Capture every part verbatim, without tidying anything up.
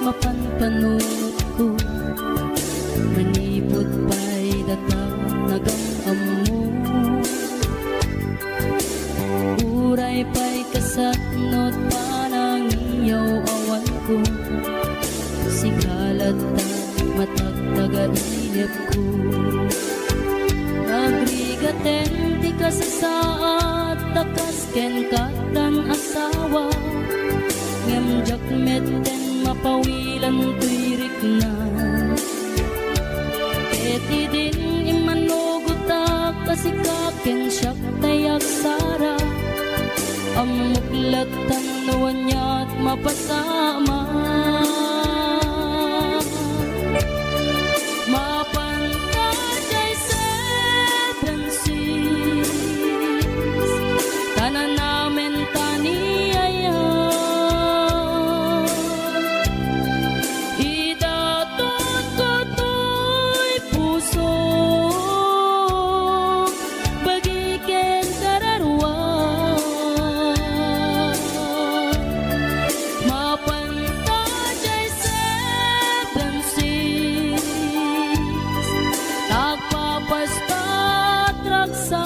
mapanpanunotko, manipud pay data nagam-ammo. Uray pay kasatnot panangiyaw-awanko, sika latta matagtagainepko. Nagrigaten ti kasasaad ta kas ken kattan asawa, ngem diak metten mapawilan toy rikna. Ket idin immanugotak a sika ken siak tay agsara, ammok lattan no aniat mapasamak. Mapan ta jay seven six, ta nanamen ta ni aya. Idatotko toy puso, bagi ken kararua. Mapan ta jay seven six, agpapastat ragsak.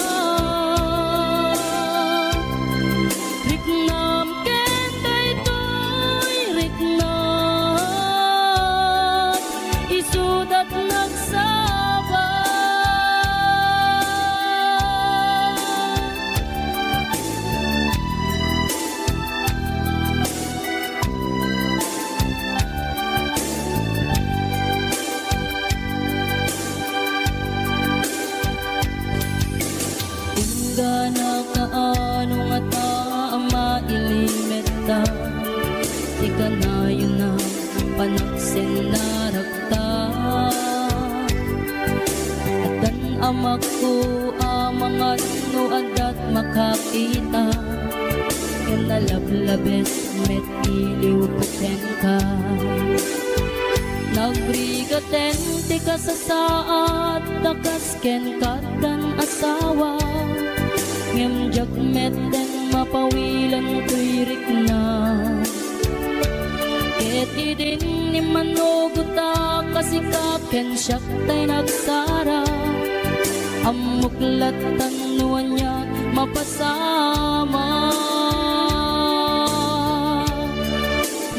Riknam ken daytoy riknam, isudat nagsaba. Inggana kaano ngata a mailimetta ti kanayon a panagsennarakta. Addan amakko a mangan no addat makakita, ken nalablabes met iliwko kenka. Nagrigaten ti kasasaad ta kas ken kattan asawa, ngem diak metten mapawilan toy rikna. Ket idin immanugotak a sika ken siak tay nagsara, ammok lattan no ania mapasamak.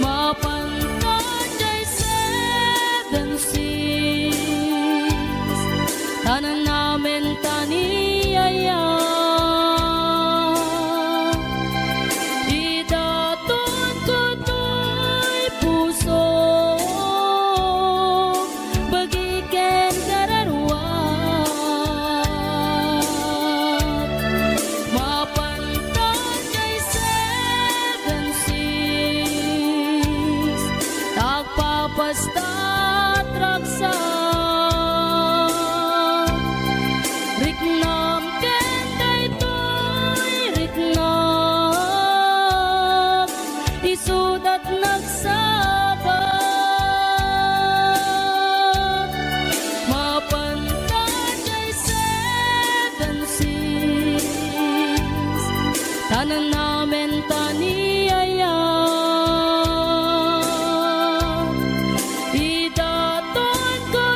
Mapan ta jay seven six, ta nanamen ta ni aya. Idatotko toy puso, bagi ken kararua. Mapan ta jay seven six, agpapastat ragsak. Riknam ken daytoy riknam, isudat nagsaba. Mapan ta jay seven six, ta nanamen ta ni aya. Idatotko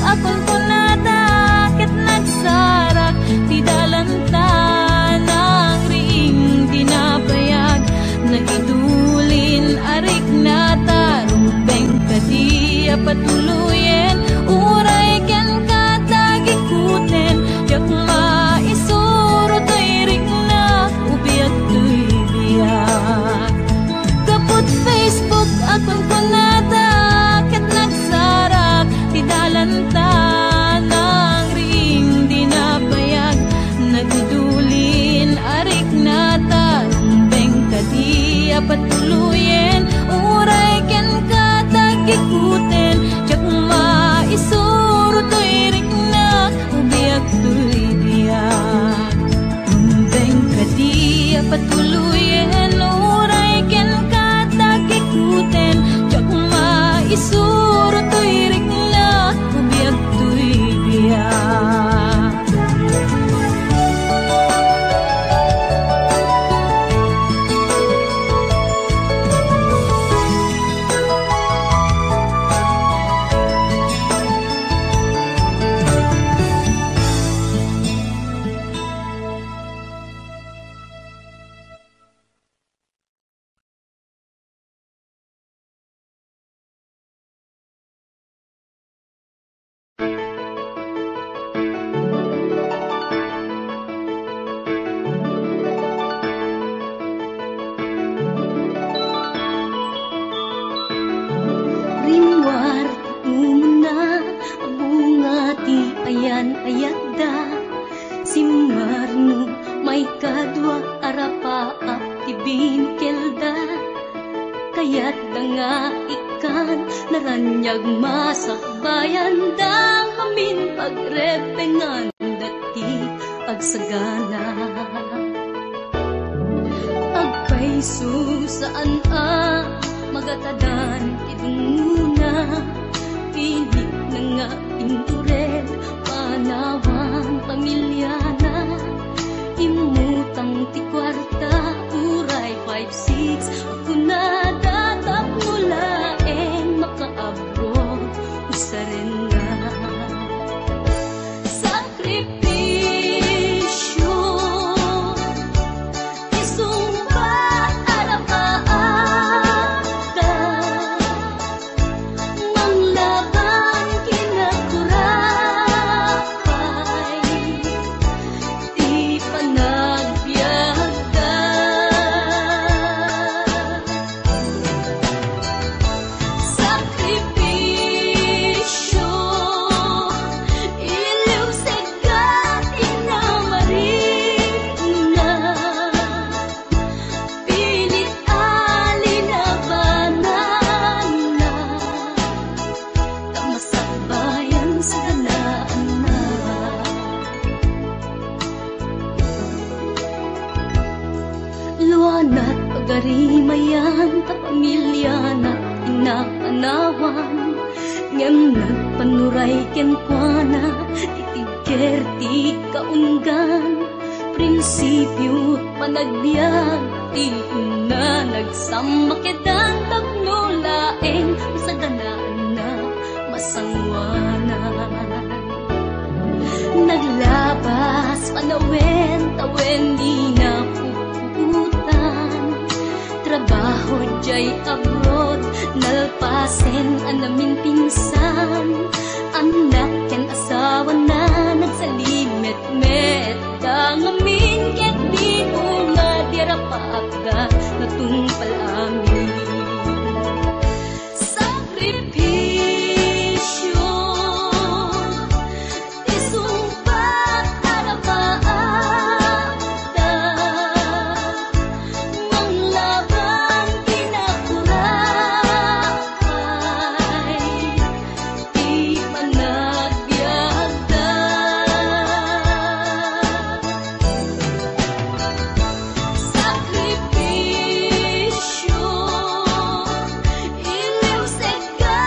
A kunkunada ket nagsarak ti dalanta, nangriing ti napayag, nagidulin a riknata, rumbeng kadi a patuloyen, uray kenka tagikuten, diak maisuro toy rikna, ubiag toy biag. Gapu iti Facebook a kunkunada ket nagsarak ti dalanta, nangriing ti napayag, nagidulin a riknata, rumbeng kadi a patuloyen, uray kenka tagikuten, diak maisuro toy rikna, ubiag toy biag. Rumbeng kadi a patuloyen, uray kenka tagikuten, diak maisuro toy rikna, ubiag toy biag. Rimmuar ti umuna a bunga ti ayan-ayatda. Simmarno, maikadua a rapaap ti binukelda. Kayatda nga ikkan, naraniag masakbayanda, ngamin pagrebbenganda ti agsagana. Agpayso saan a magatadan ti dungngona, pinitna nga intured, panawan pamiliana. Immutang ti kuarta, uray five six, kunada tapno laeng makaabroad, usarenna. Sakripisio, isungbat a rapaapda, manglaban ken agkurapay ti panagbiagda. Sakripisio, iliwsegda ti namarikna. Pilit a linabananna, ta masakbayan saganaanna. Luanat pagarimayan ta pamiliana ti napanawan, ngem nagpanuray kenkuana ti tigger ti kaunggan. Prinsipio panagbiag ti inna, nagsammakedan tapno laeng masaganaanna, masangoanan. Naglabas panawen, tawen dina puputan. Trabaho diay abroad, nalpasen a naminpinsan. Annak ken asawana, nagsalimetmet da ngamin ket binuno ti arapaapda, natungpal amin. Sakripisio, isungbat a rapaapda, manglaban ken agkurapay ti panagbiagda. Sakripisio, iliwsegda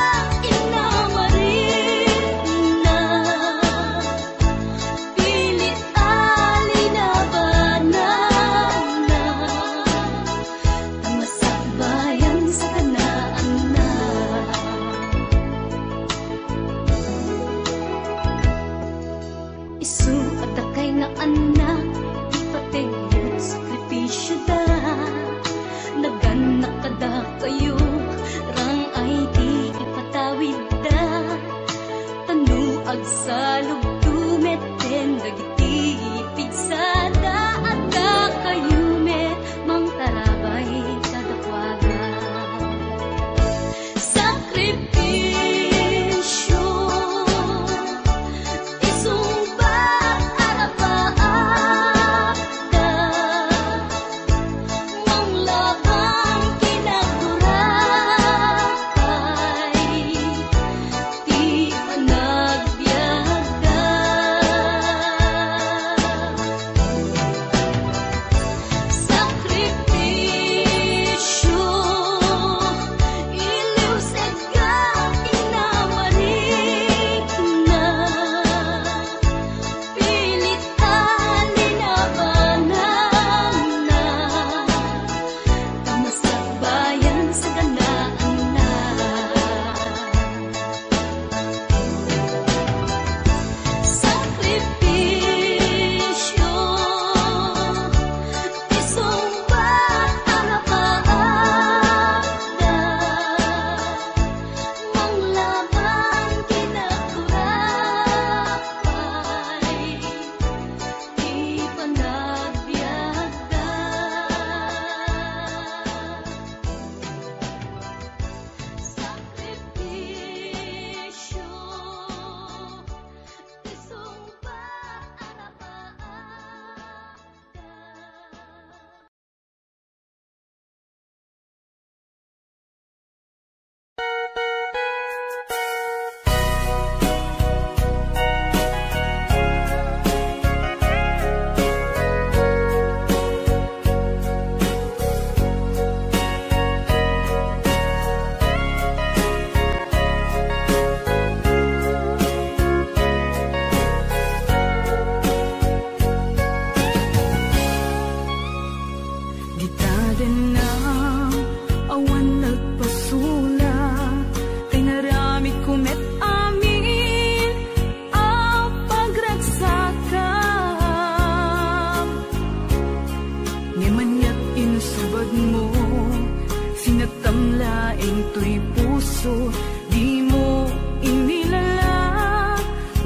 Dimo inilala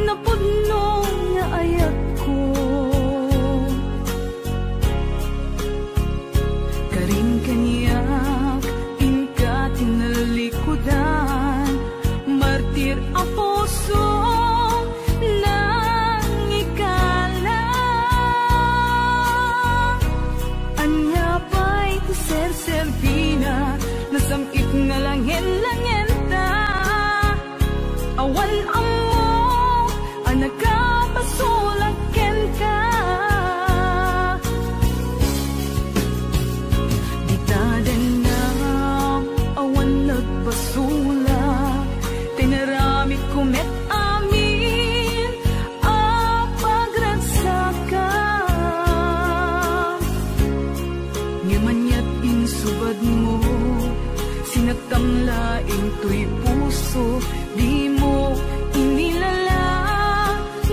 napudno nga ayatko. Karin kaniak inka tinalikudan, martir a puso nangikala. Ania pay ti serserbina, nasam-it nga langen-langenta. Awan ammo a nakapasulak kenka. Dita dengngam, awan nagpasulak, tinaramidko met amin a pagragsakam. Ngem aniat insubadmo, sinaktam laeng toy puso, dimo inilala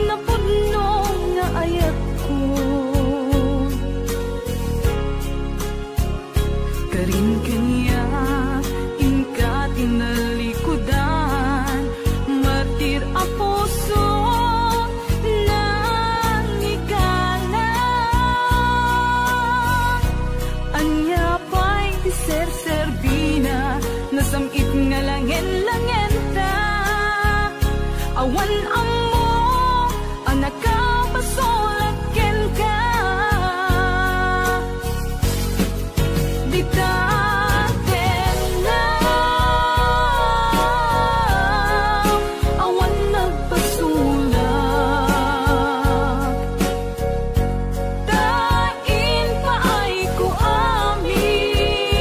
napudno nga ayatko. Karin kaniak inka tinalikudan, martir a puso nangikala. Ania pay ti serserbina, nasam-it nga langen-langenta. Awan ammo a nakapasulak kenka. Dita dengngam, awan nagpasulak. Ta impaayko amin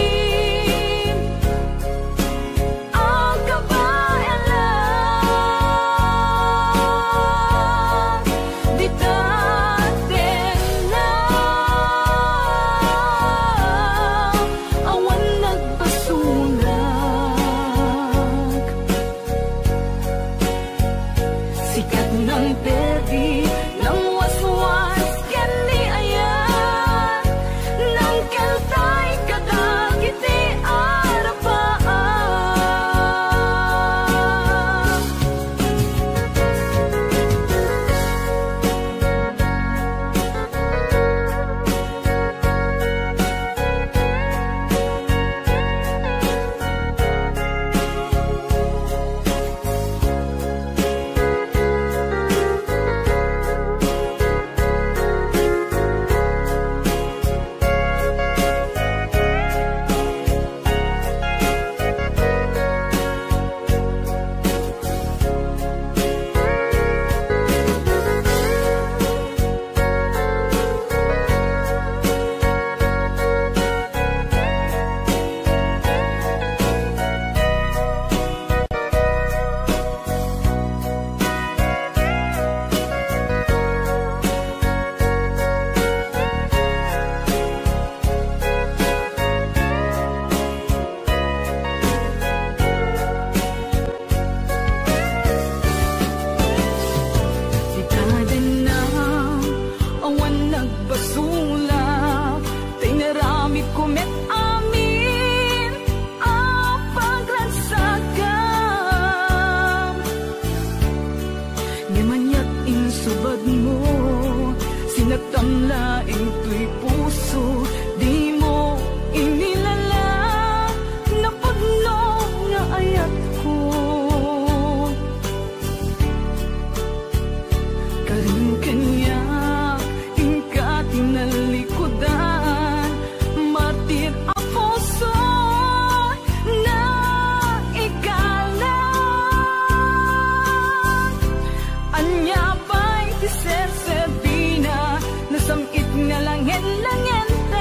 a kabaelan. Dita dengngam, awan nagpasulak. Sikat nang perdi, nang waswas ken ni ayat, nang keltay kadagiti arapaam. Ikadenna, awan nagpasulak, ta inaramidko met amin a pagragsakam. Ngem aniat insubadmo, sinaktam laeng toy puso, dimo inilala napudno nga ayatko. Karin kaniak inka tinalikudan, martir a puso, naikalan. Ania pay ti serserbina, nasam-it nga langen-langenta.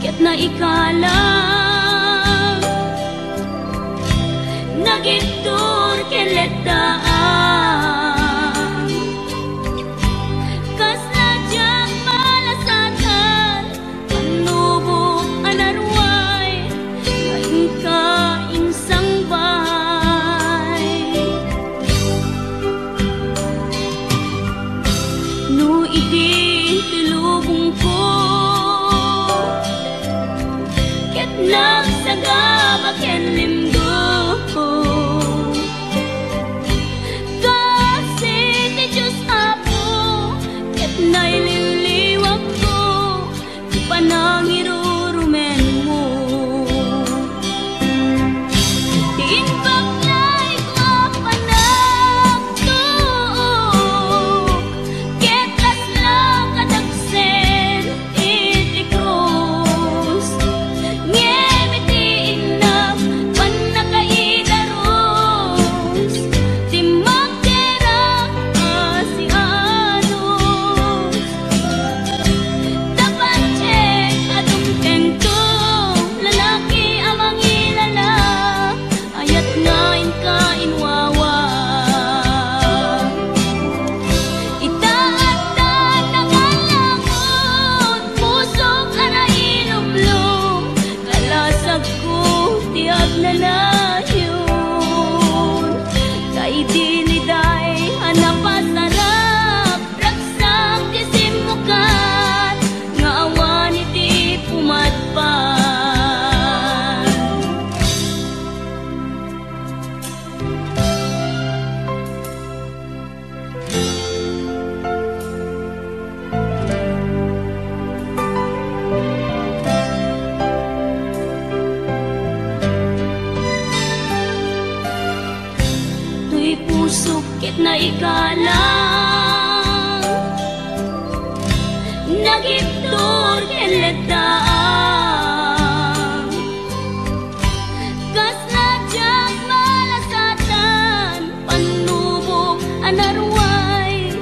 ket naikalang, nagibtur ken letdaan. Kasla diak malasatan, pannubok a naruay, nga inka insangbay. No idi ti lubongko, ket nagsagaba ken limgo, kasi ti Dios Apo ket nailiwliwakko ti panangirurumenmo. Ti imbaklayko a panagtuok, ket kasla kadagsen iti krus. Ngem iti innak pannakaidarus, ti magderak a sianus. Tapattek a dumtengto, lalaki a mangilala, ayat nga inka inwawa. Ita adda nangalangon, pusok a nailumlom, kalasagko ti agnanayon. Ta idi liday a napasarap, ragsak ti simmukat nga awan iti pumadpad. Toy pusok ket naikalang, nagibtur ken letdaan. Kasla diak malasatan, pannubok a naruay,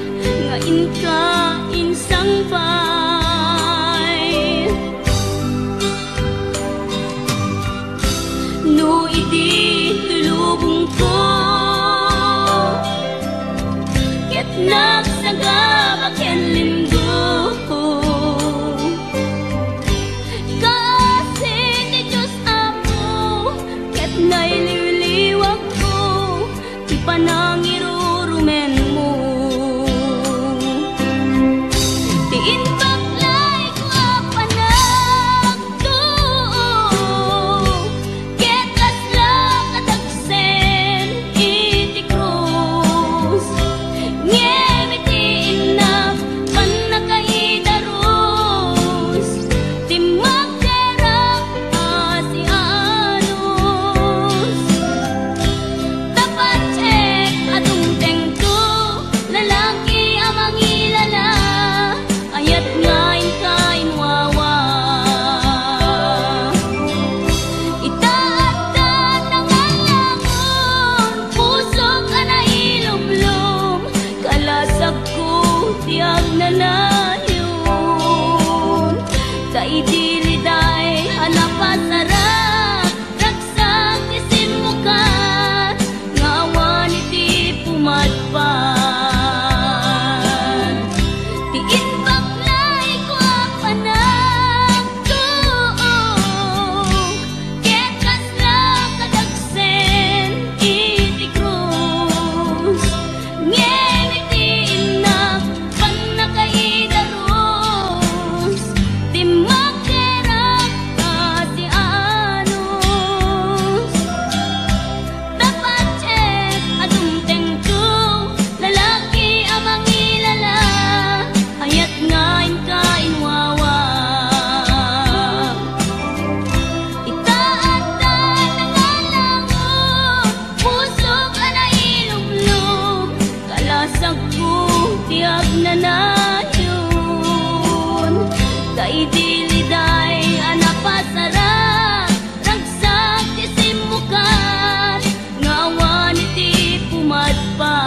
nga inka insangbay. No idi ti lubongko, ket nagsagaba ken limgo, kasi ti Dios Apo ket nailiwliwakko ti panangirurumenmo. Ti imbaklayko a panagtuok, ket kasla kadagsen iti krus. Ngem iti innak pannakaidarus, ti magderak a sianus. Tapattek a dumtengto, lalaki a mangilala, ayat nga inka inwawa. Ita adda nangalangon, pusok a nailumlom, kalasagko ti agnanayon. Ta idi liday a napasarap, ragsak ti simmukat nga awan iti pumadpad. Ti imbaklayko a panagtuok, ket kasla kadagsen iti krus. Ngem iti innak pannakaidarus, ti magderak a sianus. Tapattek a dumtengto, lalaki a mangilala, ayat nga inka inwawa. Ita adda nangalangon, pusok a nailumlom, kalasagko ti agnanayon. Ta idi liday a napasarap, ragsak ti simmukat nga awan iti pumadpad.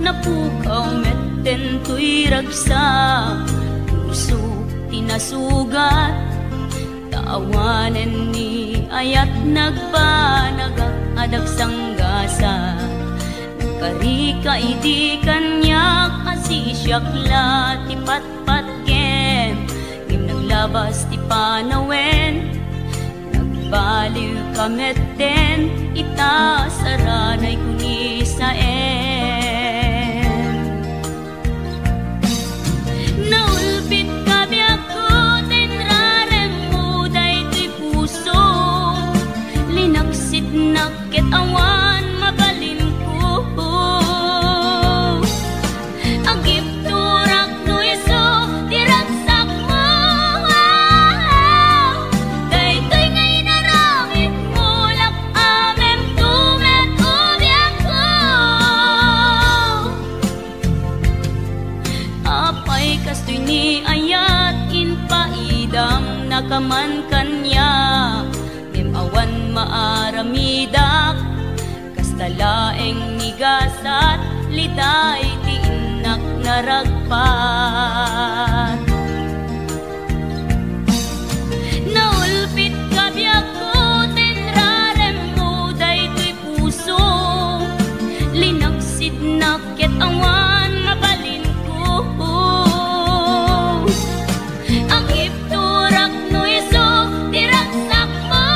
Napukaw metten toy ragsak, puso ti nasugat. Ta awanen ni ayat nagbanagak a dagsanggasat. Nagkarika idi kaniak a sisiak la ti patpatgem, ngem naglabas ti panawen. Nagbaliwka metten ita saranay kunisaen. Naulpitka biagko ta inraremmo daytoy puso. Linaksitnak ket awan mabalinko. Agibturak no isu ti ragsakmo. Daytoy nga inaramidmo, lak-amemto met o biagko. Apay kastoy ni ayat, impaidam nakaman kaniak, ngem awan maaramidak. Kasta laeng ni gasat, liday ti innak naragpat. Naulpitka biagko ta inraremmo daytoy puso. Linaksidnak ket awan mabalinko. Agibturak no isu ti ragsakmo.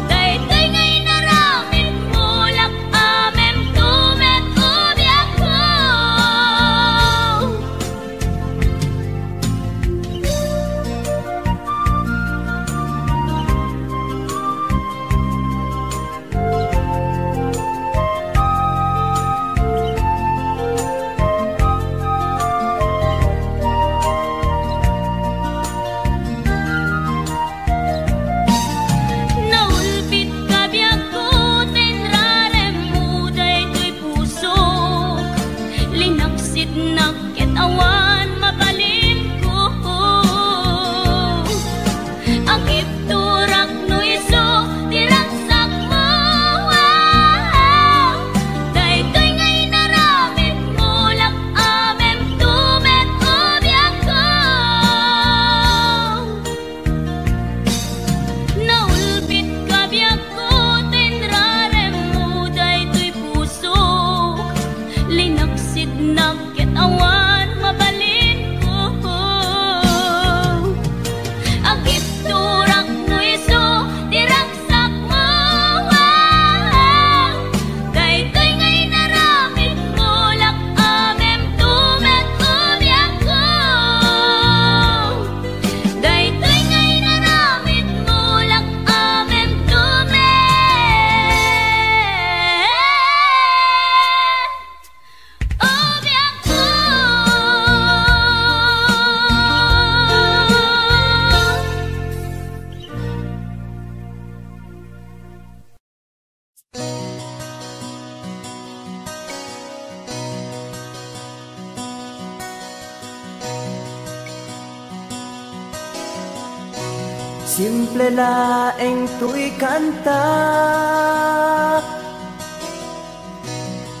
Daytoy nga inaramidmo, lak-amemto met o biagko. Naulpitka biagko ta inraremmo daytoy pusok. Linaksidnak ket awan mabalinko. Agibturak no isu ti ragsakmo. Daytoy nga inaramidmo, lak-amemto met o biagko. Naulpitka biagko ta inraremmo daytoy pusok. Linaksidnak ket awan mabalinko. Agibturak no isu ti ragsakmo. Daytoy nga inaramidmo, lak-amemto met o biagko. Daytoy nga inaramidmo, lak-amemto met o biagko. Simple laeng toy kanta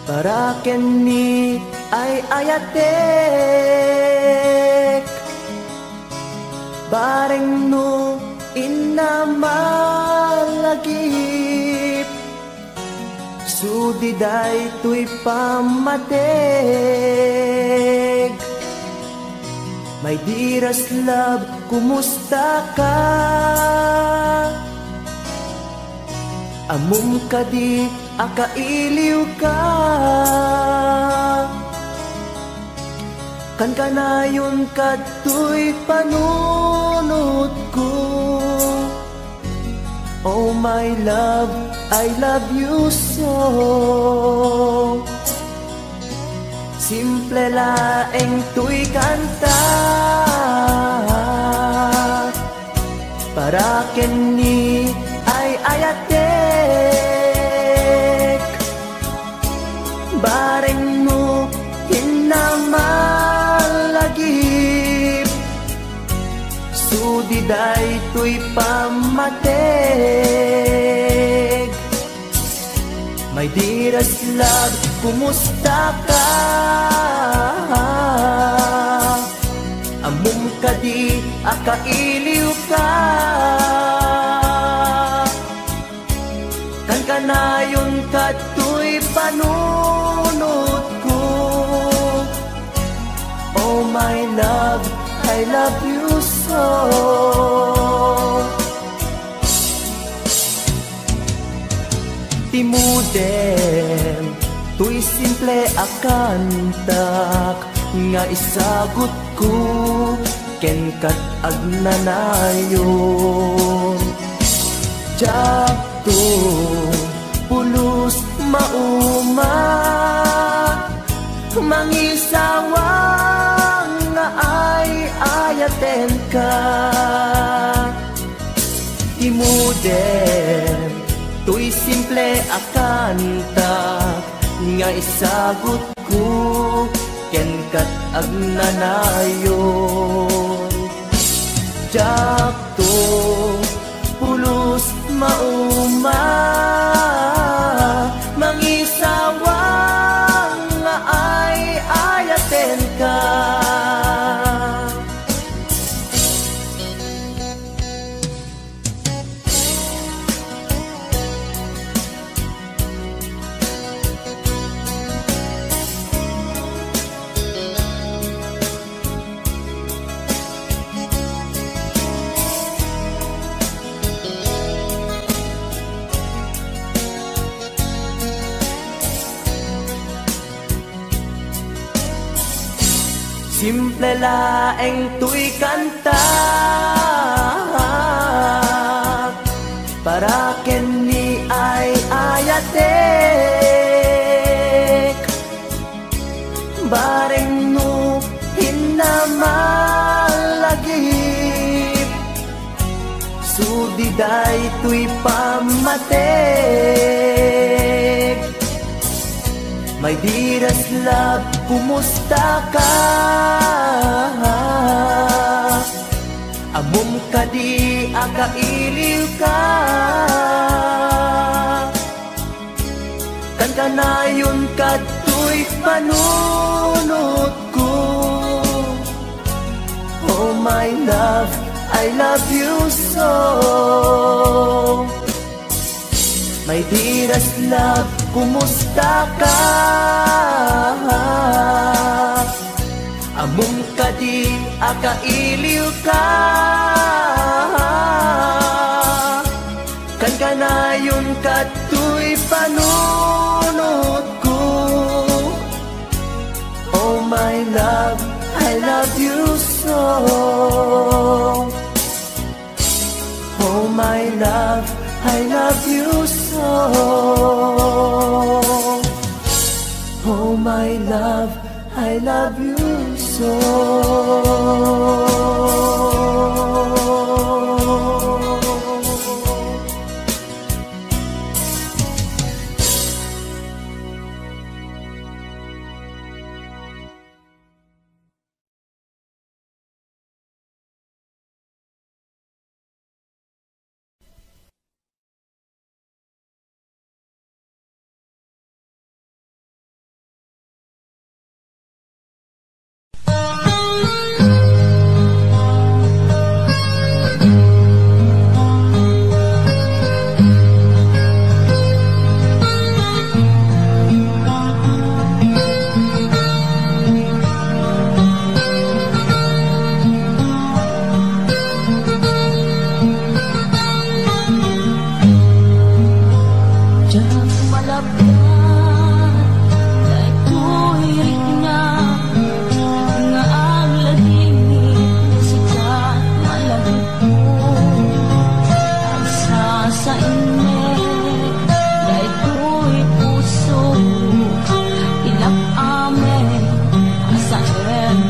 para ken ni ay-ayatek. Bareng no inna malagip, sudi daytoy pammateg. My dearest love, kumusta ka? Ammom kadi a kailiwka? Kankanayon kadtoy panunotko. Oh my love, I love you so. Simple laeng toy kanta para ken ni ay-ayatek. Bareng no inna malagip, sudi daytoy pammateg. My dearest love, kumusta ka? Ammom kadi a kailiw ka? Kankanayon kadtoy panunotko. Oh my love, I love you so. Timudem, toy simple a kantak nga isagutko kenkat agnanayon. Diakto pulos mauma, mangisawang nga ay-ayatenka. Timudem, toy simple a kanta nga isagutko kenkat agnanayon. Diakto pulos mauma, mangisawang nga ay-ayatenka. Simple laeng toy kanta para ken ni ay-ayatek. Bareng no inna malagip, sudi daytoy pammatek. My dearest love, kumusta ka? Ammom kadi a kailiw ka? Kankanayon kadtoy panunotko. Oh my love, I love you so. My dearest love, kumusta ka? Ammom kadi a kailiw ka? Kankanayon kadtoy panunotko. Oh my love, I love you so. Oh my love, I love you so. Oh my love, I love you so. Diak malabtan daytoy rikna nga agladingit sika, malagipko. Agsasainmi daytoy puso, ilak amin a saen.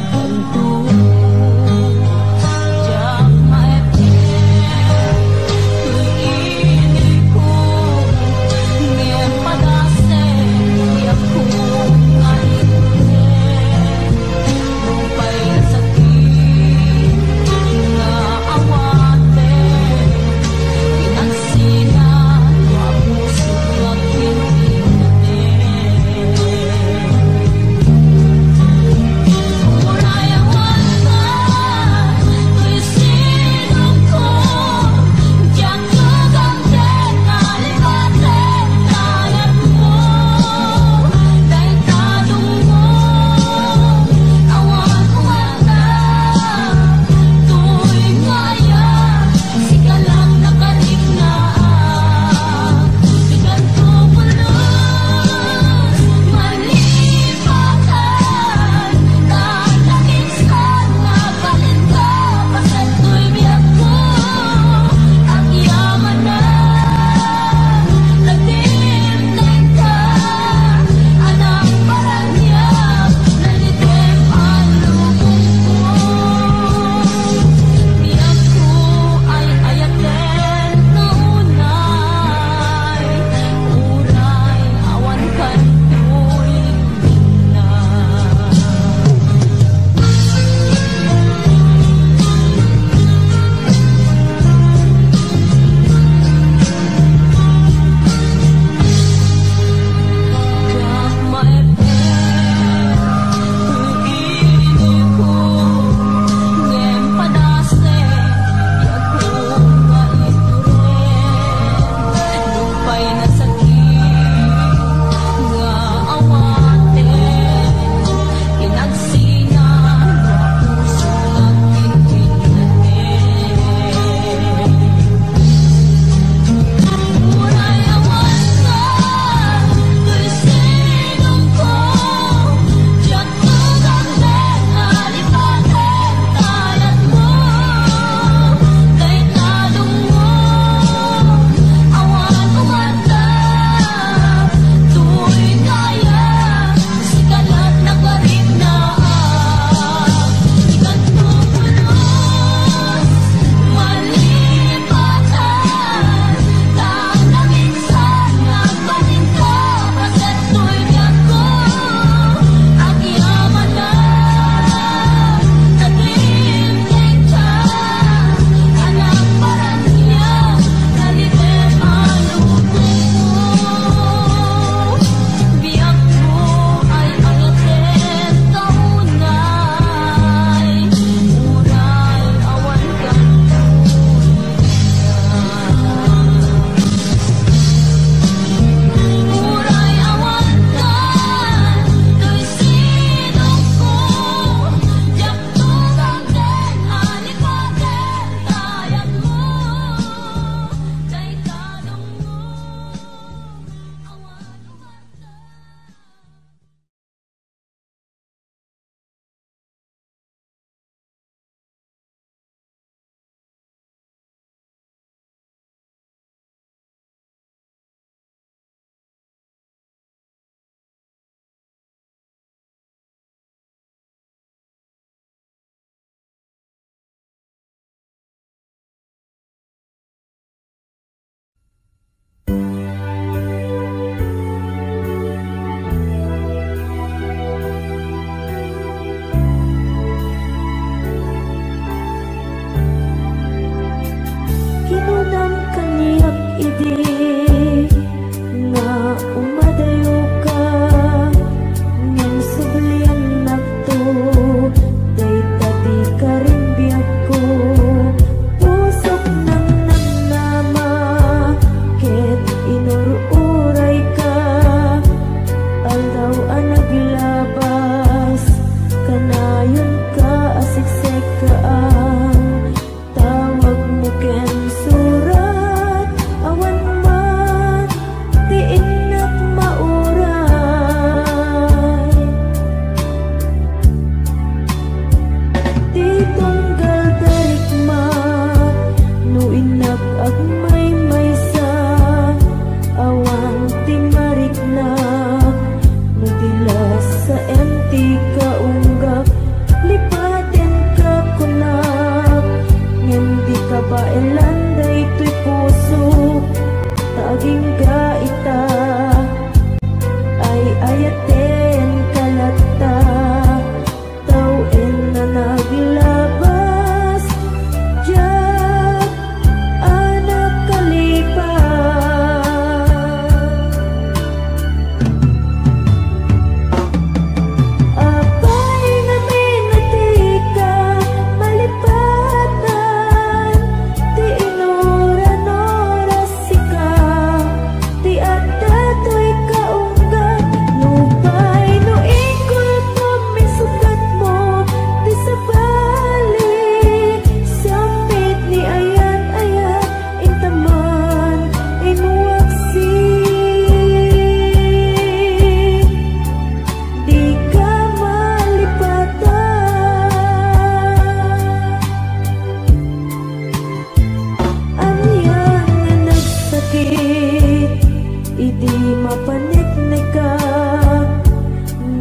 Idi mapaneknekak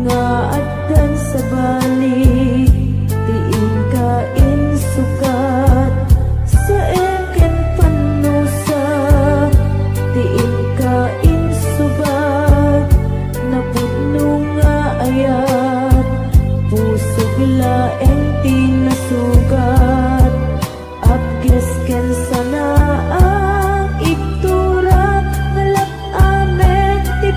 nga addan sabali ti inka insukat, saem ken pannusa ti inka insubat, napudno nga ayat, pusok laeng ti nasugat. Apges ken sanaang igtura, nalak amen ti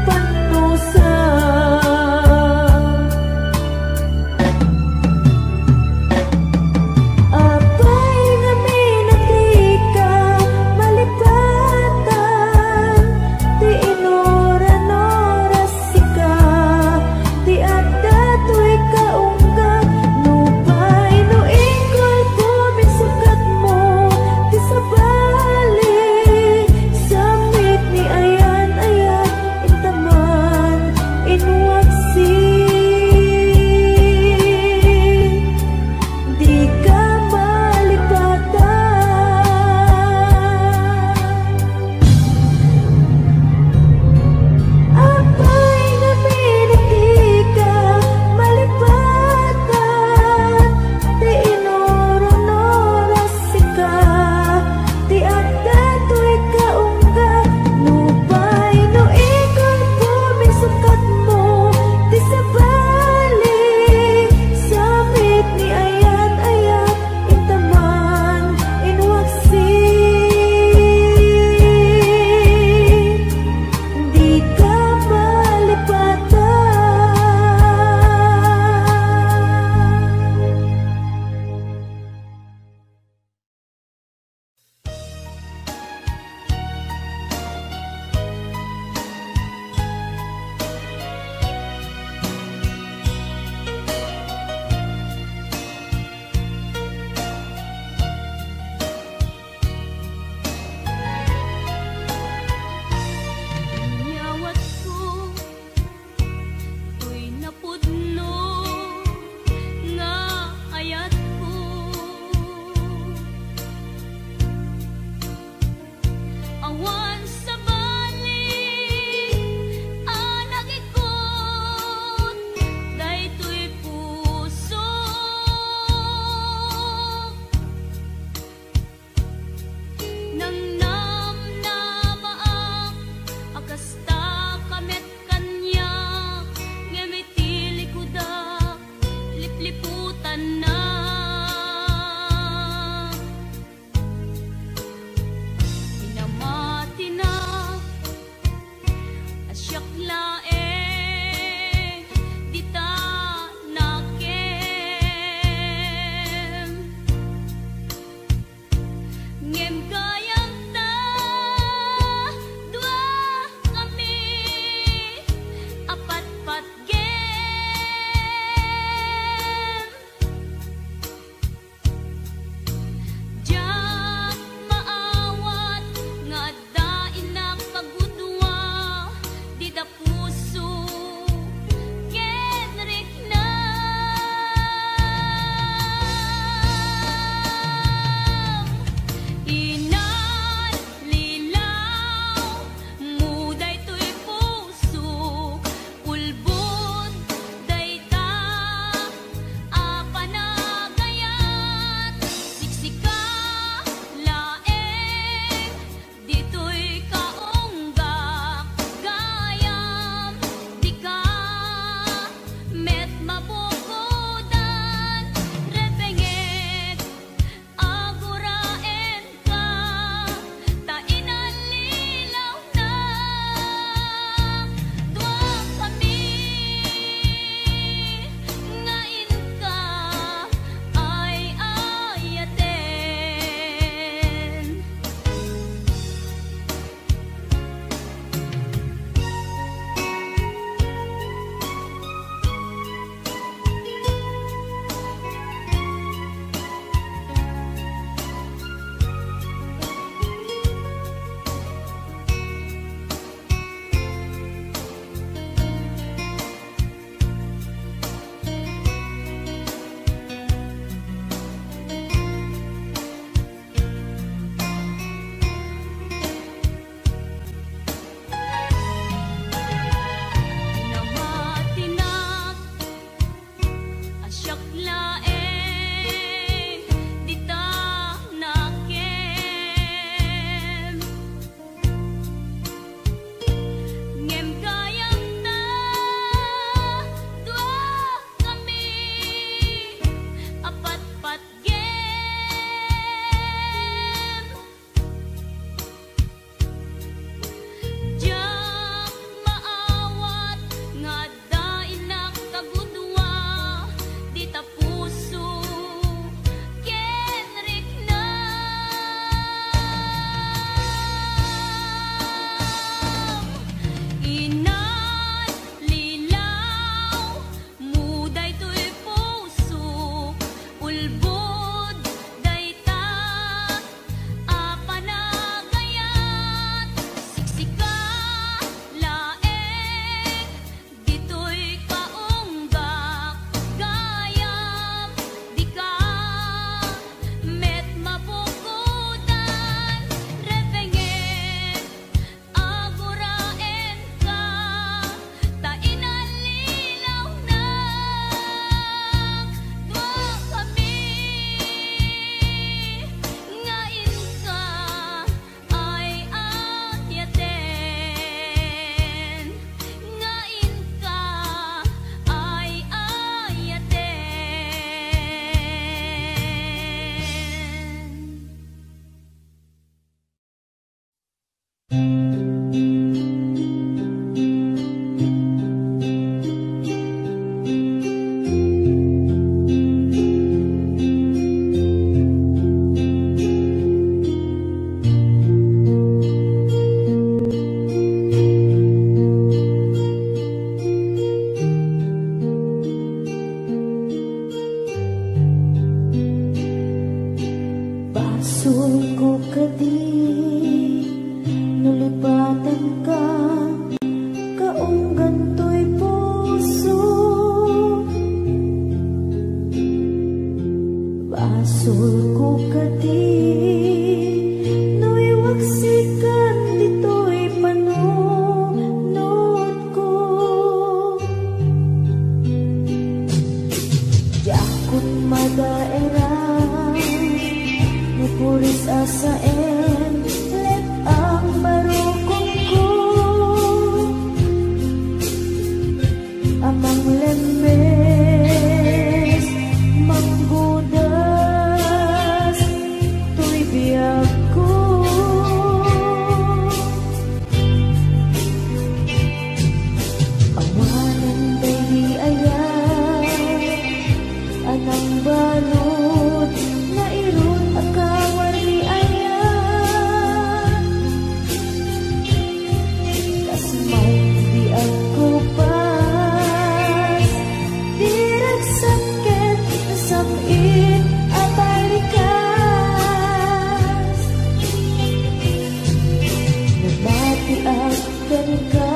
kenka,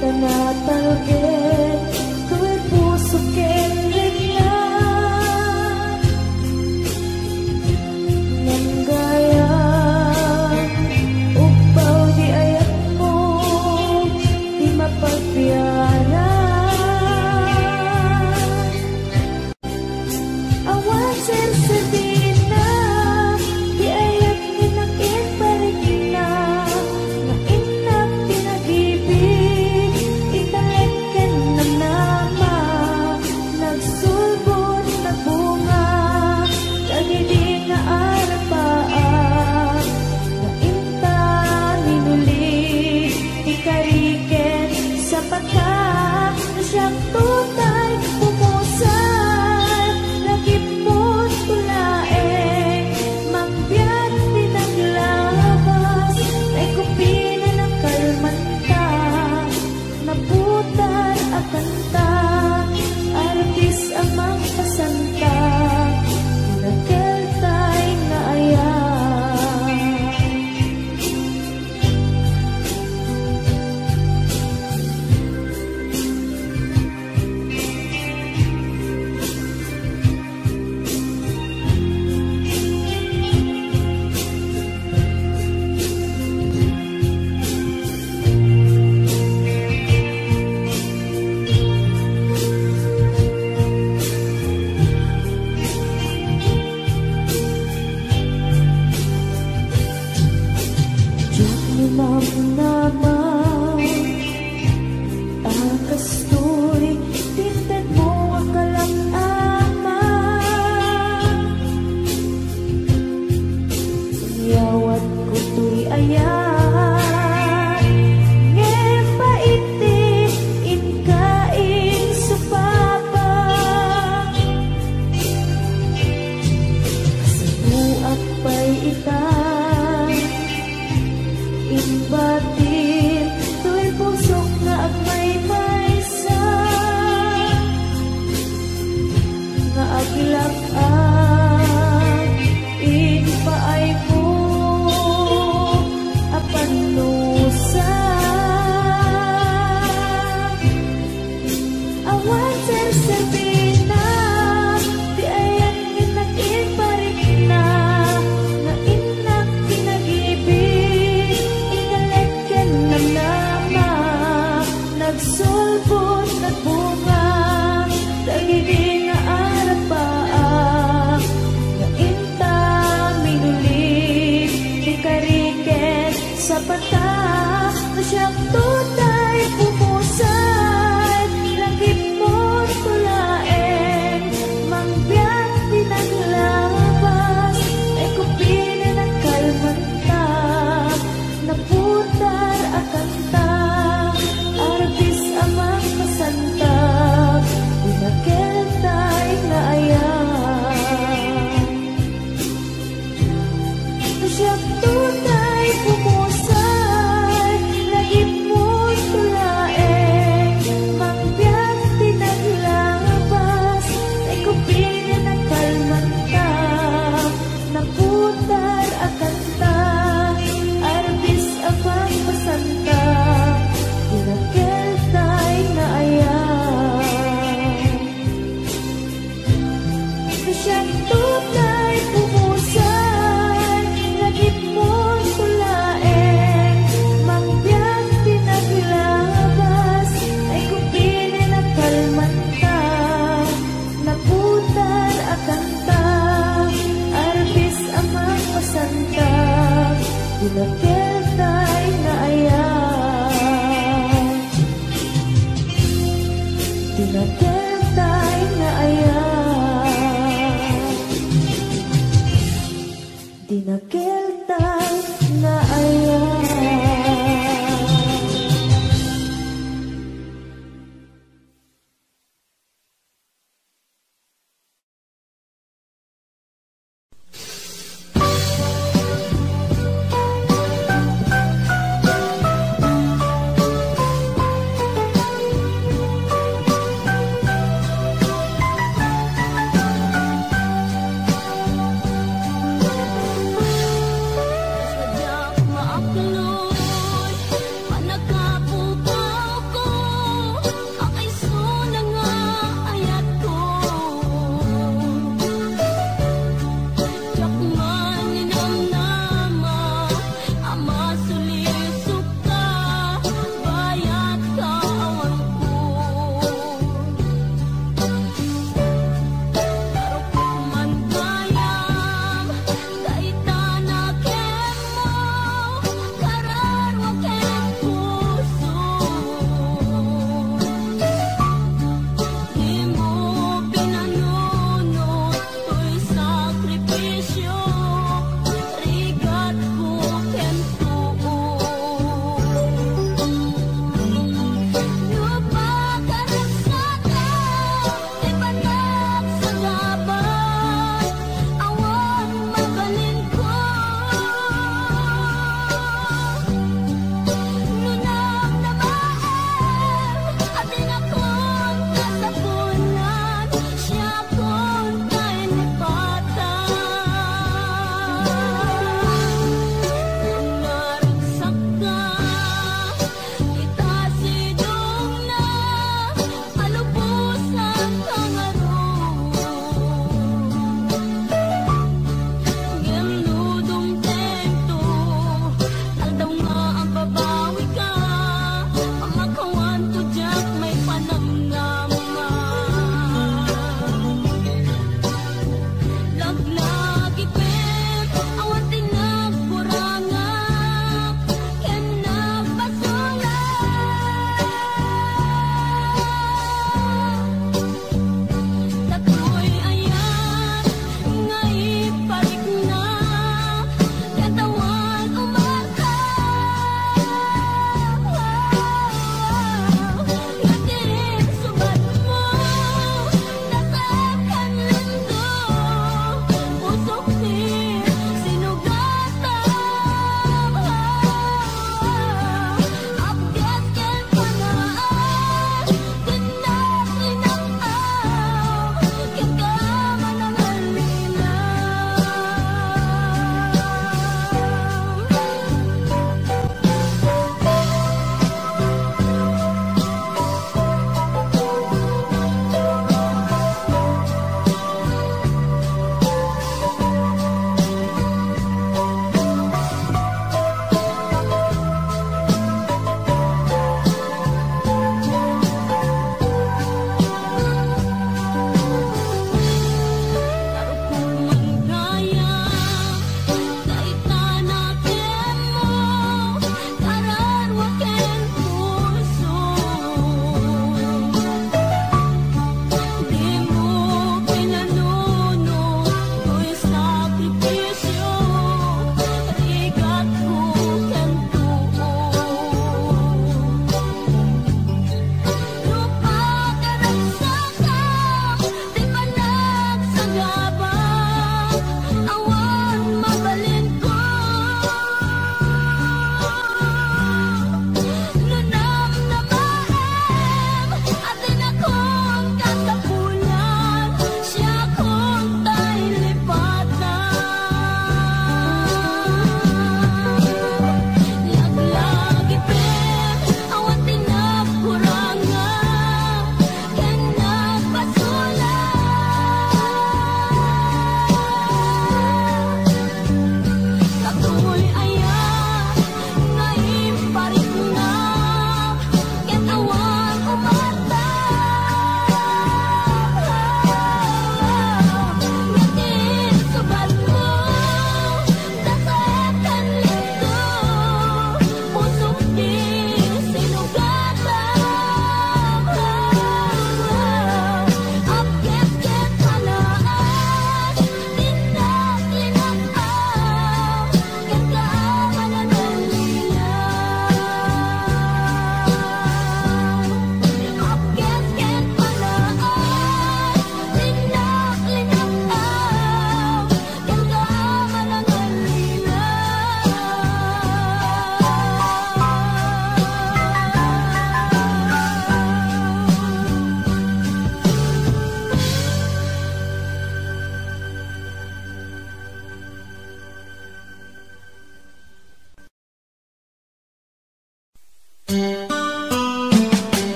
ta natalged toy puso ken rikna. Ngem gayam, ugpaw di ayatmo, di mapagbiaran. Awan serserbina ti ayat nga nakinparikna, nga innak ti nagibig, italek ken namnama, nagsulbod, nagbunga, dagidi nga arapaak, nga inta minuli, ti kari ken sapata. No siak tutay pumusay, lagipmo to laeng, mangbiag ti naglabas, ay kupina nakalmanta, naputar a kanta, artis a mangpasanta, nakeltay nga ayat. Diak ni namnama a kastoy ti intedmo a kalak-ama. Inyawatko toy ayat, ngem pait ti inka insupapa. Sapuak pay ita, imbatin toy pusok nga agmaymaysa, nga aglak-ak impaaymo a pannusa. Awan serserbina ti ayat nga nakinparikna, nga innak ti nagibig, italek ken namnama, nagsulbod, nagbunga, dagidi nga arapaak, nga inta minuli, ti kari ken sapata. No siak tutay pumusay, lagipmo to laeng, mangbiag ti naglabas, ay kupina nakalmanta, naputar a kanta, artis a mangpasanta, ti nakeltay nga ayat. Siak tutay pumusay, lagipmo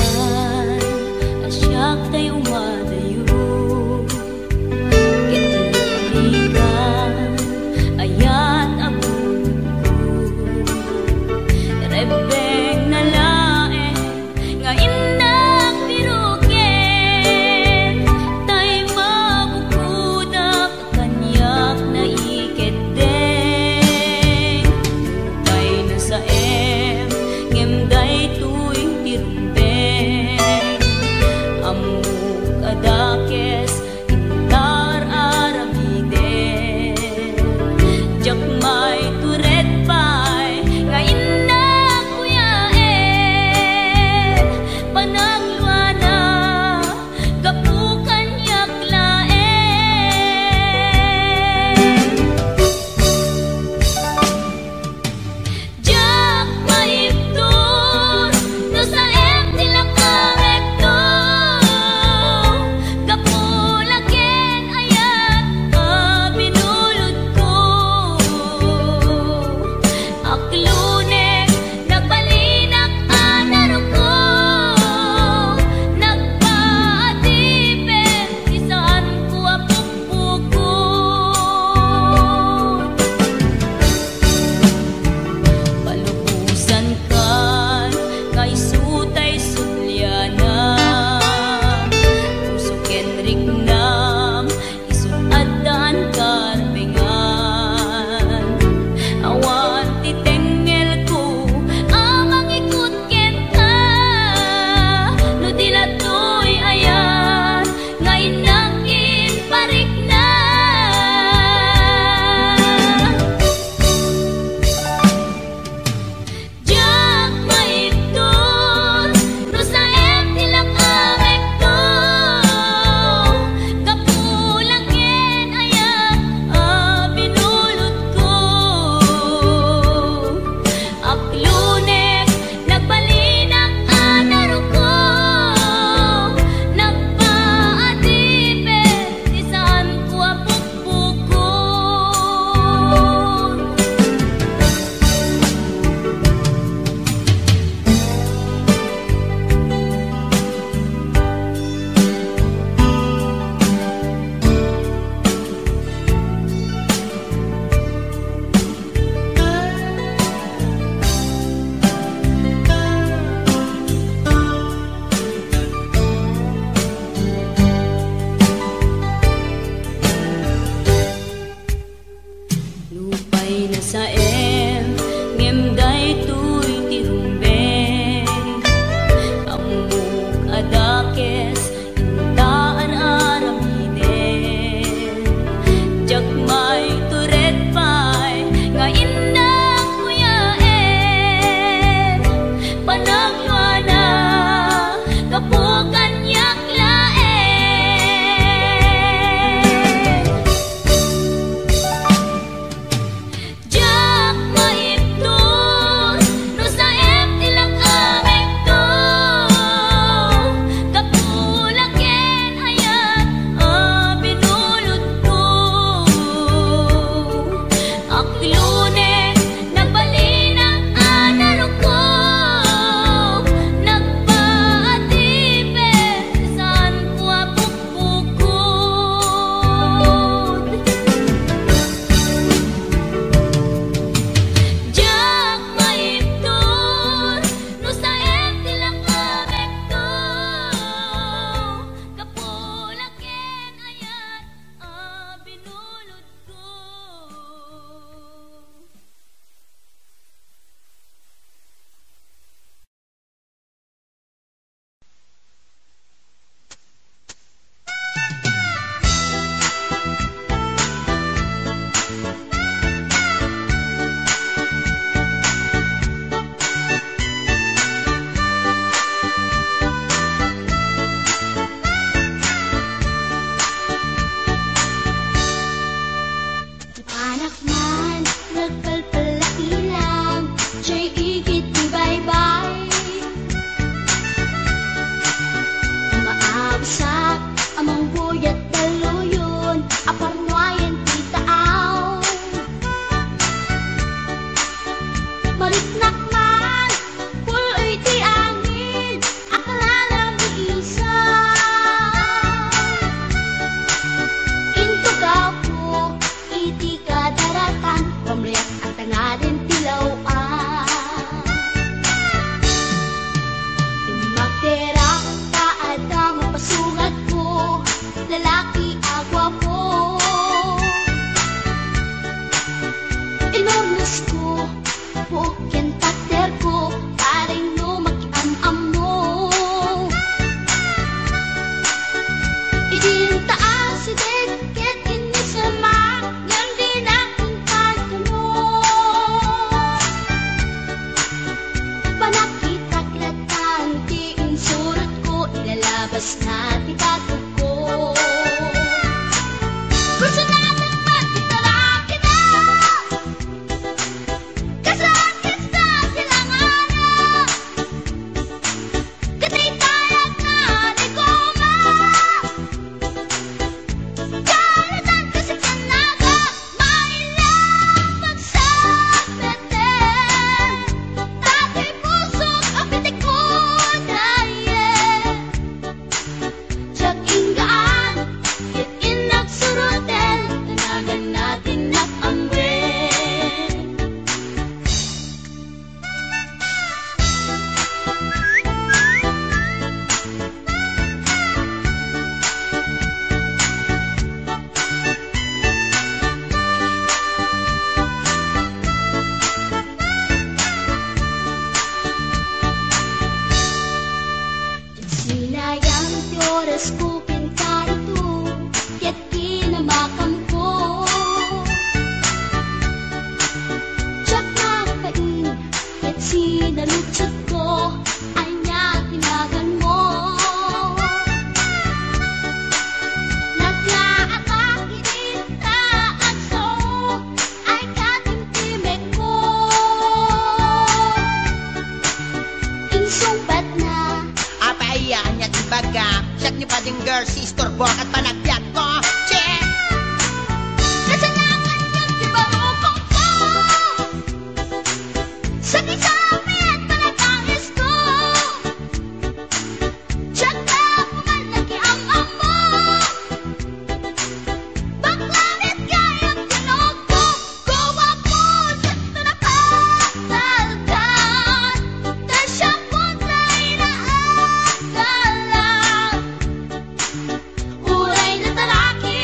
Ay, a siak tay umadayo. Ket liklikan, ayat a bukod. Rebbengna laeng nga innak piruken, tay mabukodak kaniak naikeddeng. Nupay nasaem, ngem daytoy ti rumbeng. Ammok a dakes Nga ti batukko. Personal met ti talakida. Kasla kasta ti langana. Ket dayta nga ni Goma. Jonathan kasi kanaga, maila magsapeten. Datoy pusok a pitikon, aye. Diak inggaan, ket innak suroten, danaganna ti innak amwen. Sinayang ti orasko ken karito, ket kinamakamko. Diak nagbain, ket sinaludsodko, ania ti naganmo? Naglaak idi ta agso, ay katimtimekko. Insungbatna. Apay, ania ti ibagam? Siak ni Pading Girl, si istorbo ket panagbiagko. Che! Kasanakan ket ti barukongko. Sakisami at panagtangisko. Diak na pumal nakiam-ammo. Bakla met gayam ti nokko, guwapo, sakto na patalkan. Ta siak met ti inaagalan. Uray nataraki,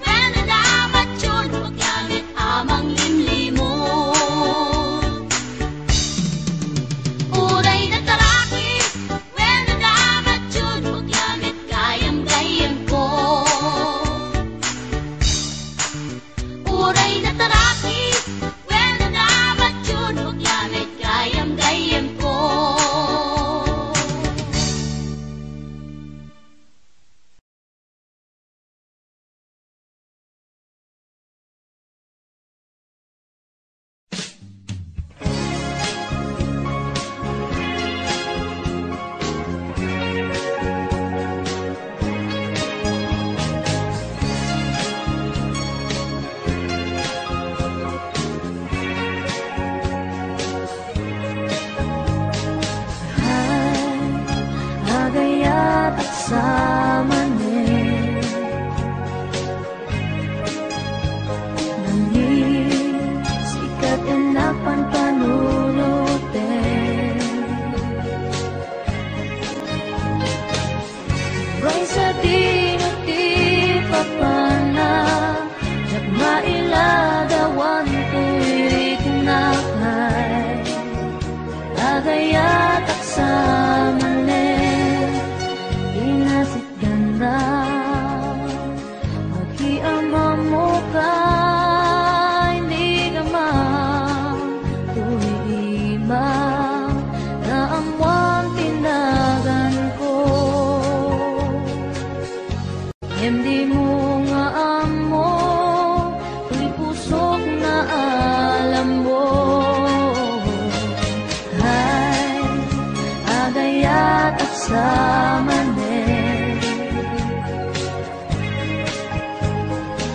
wenno namatyon, bakla met a manglimlimon. Uray nataraki, wenno namatyon, bakla met gayam-gayamko. Uray nataraki, wenno namatyon, bakla met gayam-gayamko. Ay, agayatak sa manen. Nangin, sika ti innak panpanunoten. Uray sadino ti papanna, diak mailadawan toy riknak ay. Agayatak sa manen, inasitganna. Agiamamok a, inigama, toy ima, naammoan ti naganko. Ngem dimo nga ammo, toy pusok nga alammo. Ay, agayatak sa manen.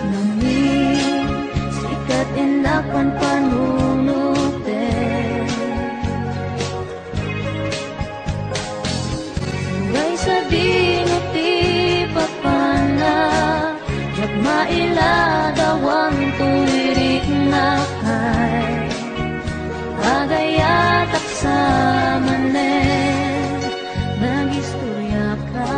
Nangin, sika ti innak panpanunoten. Uray sadino ti papanna, diak mailadawan toy riknak ay. Agayatak sa manen, nagistoriaka.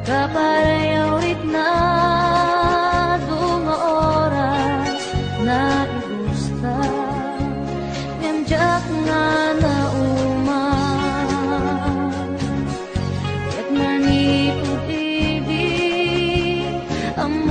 Kaparayaw riknak adu nga oras, naibusta, ngem diak nga nauman. Ket manipud idi, am-,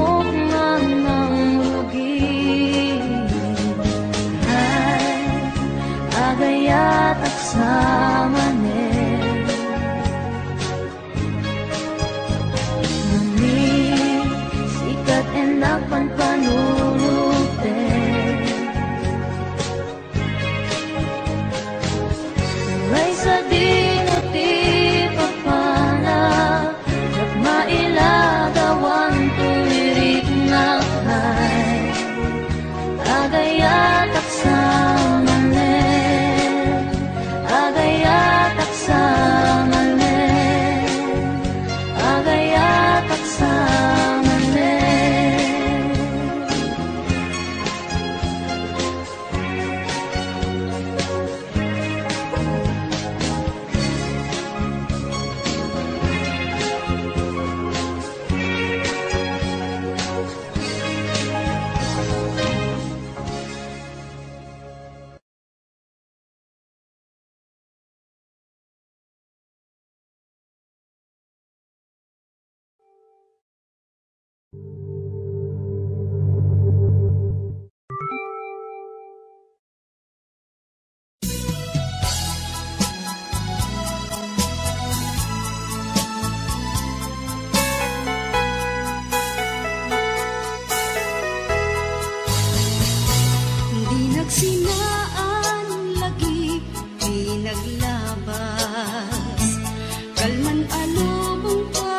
Kalman a lubongka,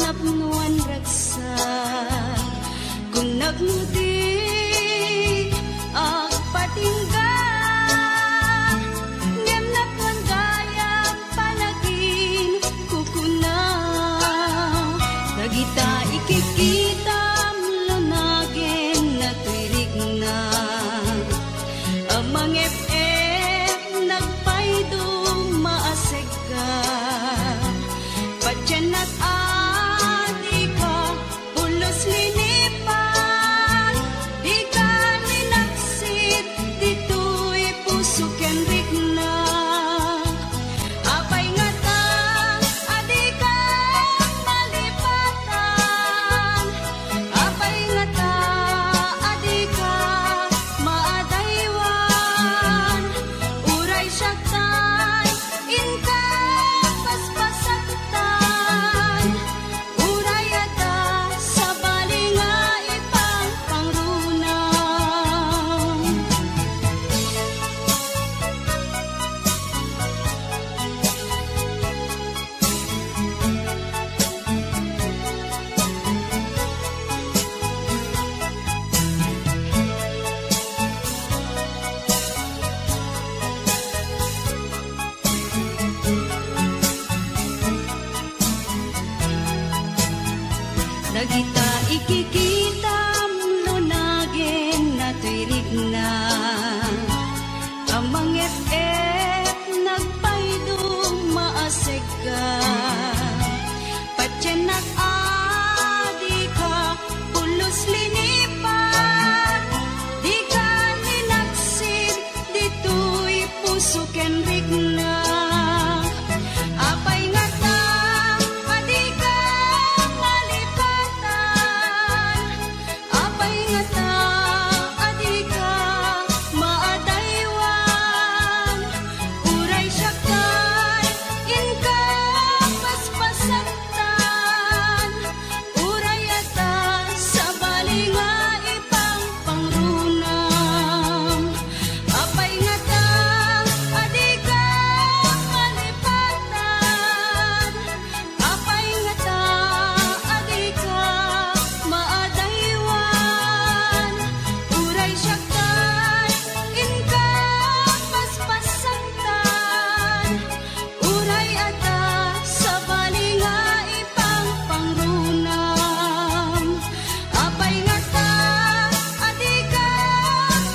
napnoan ragsak. Kunnak no di agpatingga, ngem napnoan gayam panaginkukuna. Dagita ikikitam lunagen natoy rikna. A mangep-ep, nagpayduma a segga. Patiennak a dika pulos linipat, dika linaksid ditoy puso ken rikna. Apay ngata a dika malipatan? Apay ngata a dika maadaywan? Uray siak tay inka paspasaktan. Uray adda sabali nga ipangpangruna. Dagita ikikitam lunagen natoy rikna. A mangep-ep, nagpayduma a segga. Patiennak a dika pulos linipat, dika linaksid ditoy puso ken rikna. Apay ngata a dika malipatan? Apay ngata a dika maadaywan? Uray siak tay inka paspasaktan. Uray adda sabali nga ipangpangrunam. Apay ngata a dika malipatan? Apay ngata a dika maadaywan? Uray siak tay inka paspasaktan. Uray adda sabali nga ipangpangrunam. Apay ngata a dika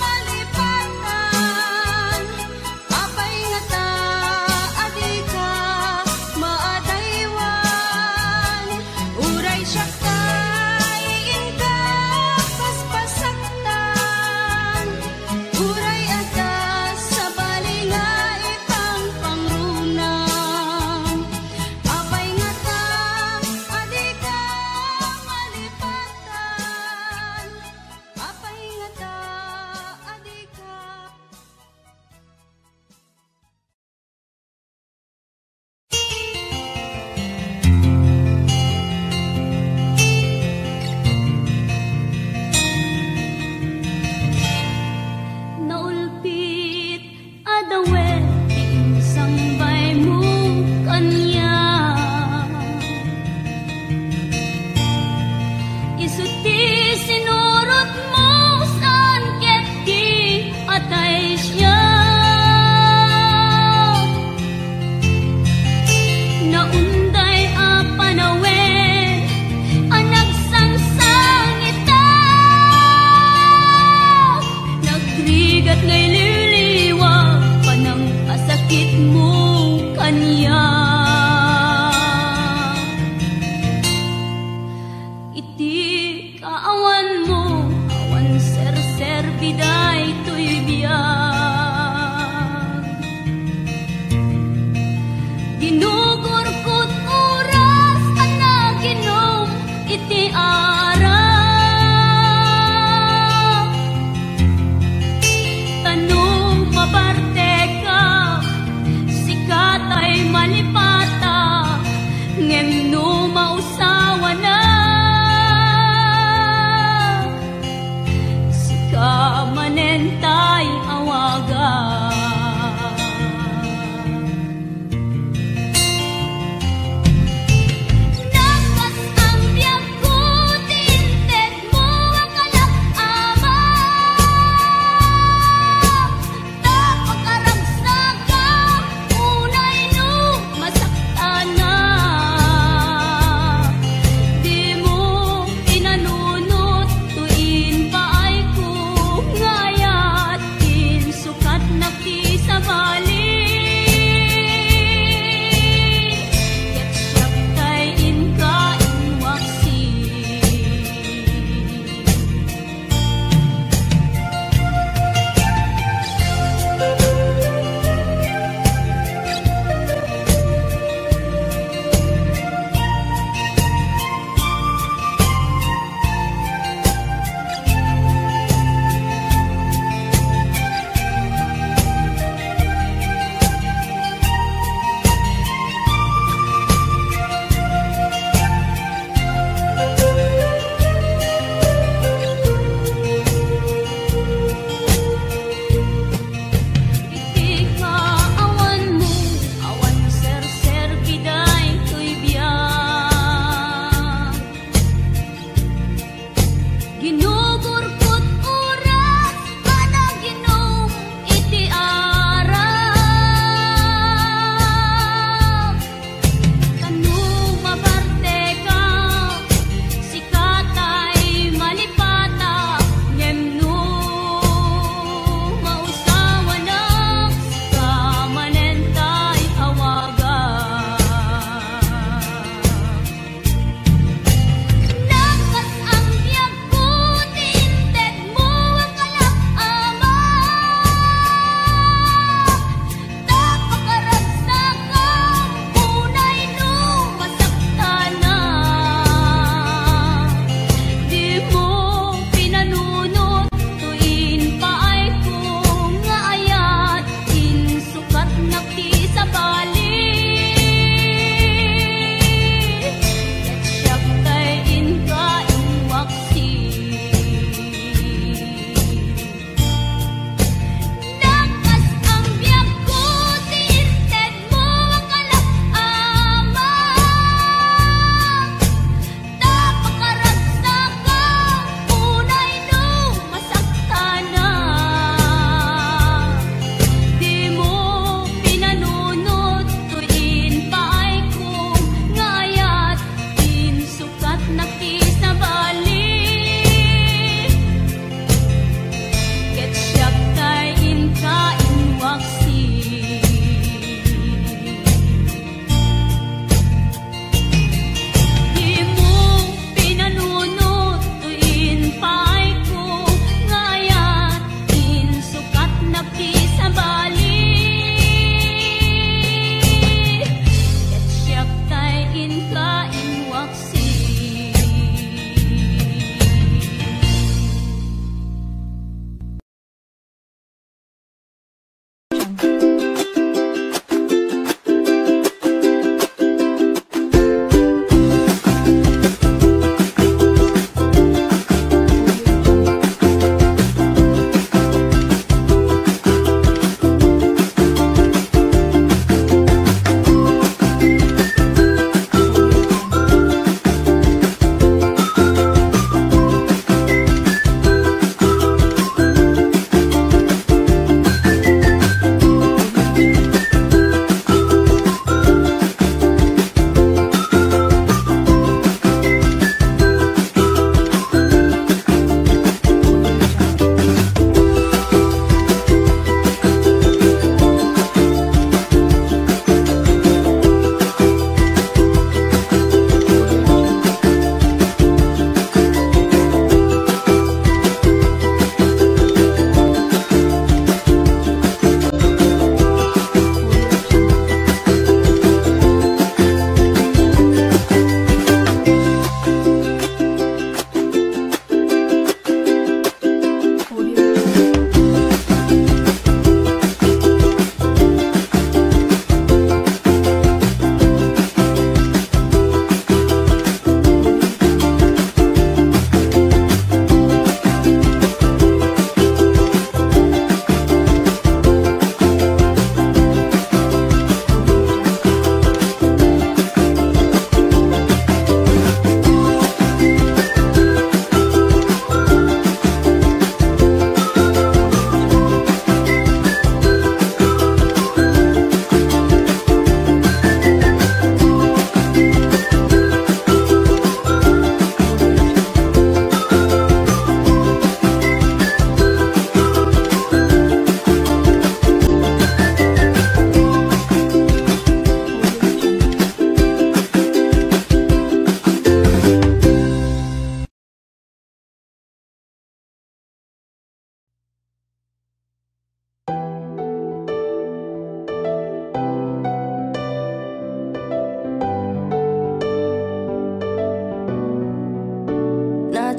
malipatan? Apay ngata a dika maadaywan? Uray siak tay inka paspasaktan. Uray adda sabali nga ipangpangrunam. Apay ngata a dika malipatan? Apay ngata a dika Naulpit a dawen ti insangbaymo kaniak. Isu ti sinurotmo saan ket ti atay siak. Naunday a panawen a nagsangsangitak, nagrigat nga ililiwa panangpasakitmo kaniak. Iti kaawanmo, awan serserbi daytoy biag. Ginugurkot oras a naginum iti arak. Ta no maparteka, sika tay malipata, ngem no maus- sawana, sika manen tay awaga.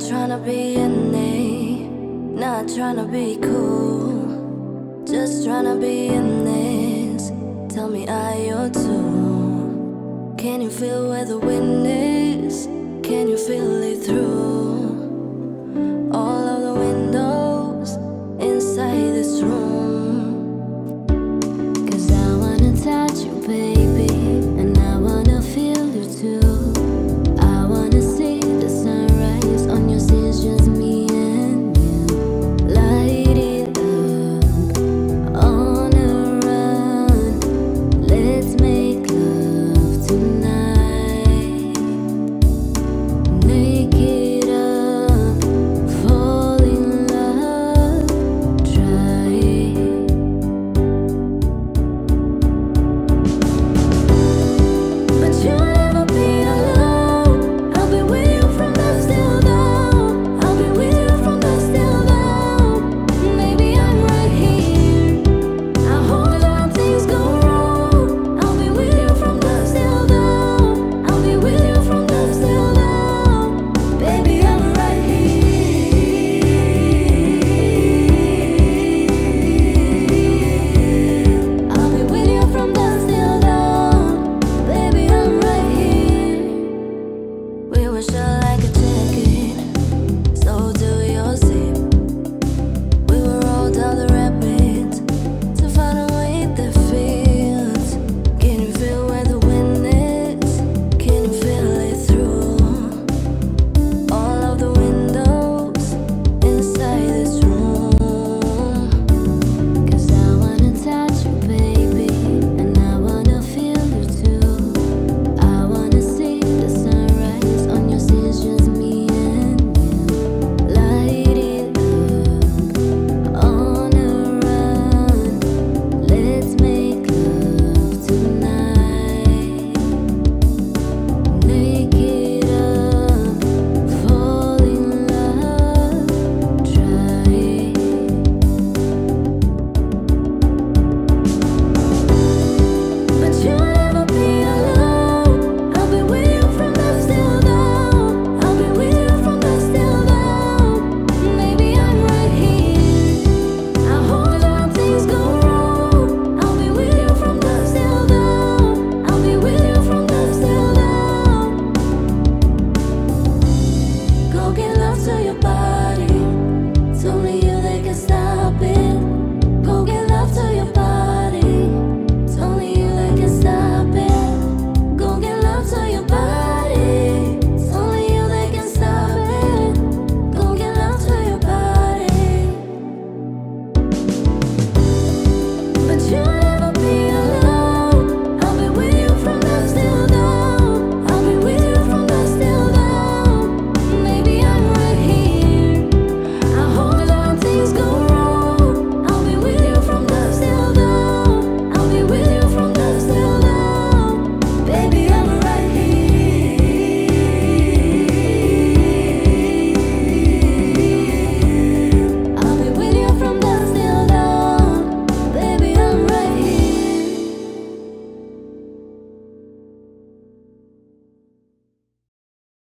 Tryna be in it, not tryna be cool. Just tryna be in this. Tell me, are you too? Can you feel where the wind is? Can you feel it through?